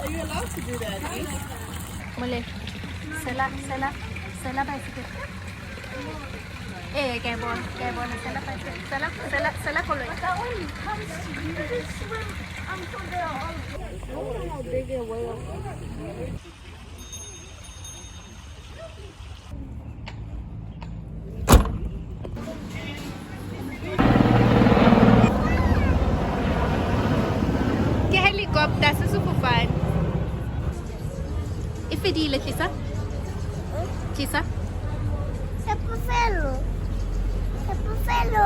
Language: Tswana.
Are you allowed to do that? Mole, sela, sela, sela baesekele. Ee, ke a e bona, ke a e bona, sela baesekele, sela, sela, sela koloi. That one comes to you. Just swim until they're all. I wonder how big a whale is. Ke helicopter se sefofane. E fedile, tlisa. Tlisa. Sepofelo. Sepofelo.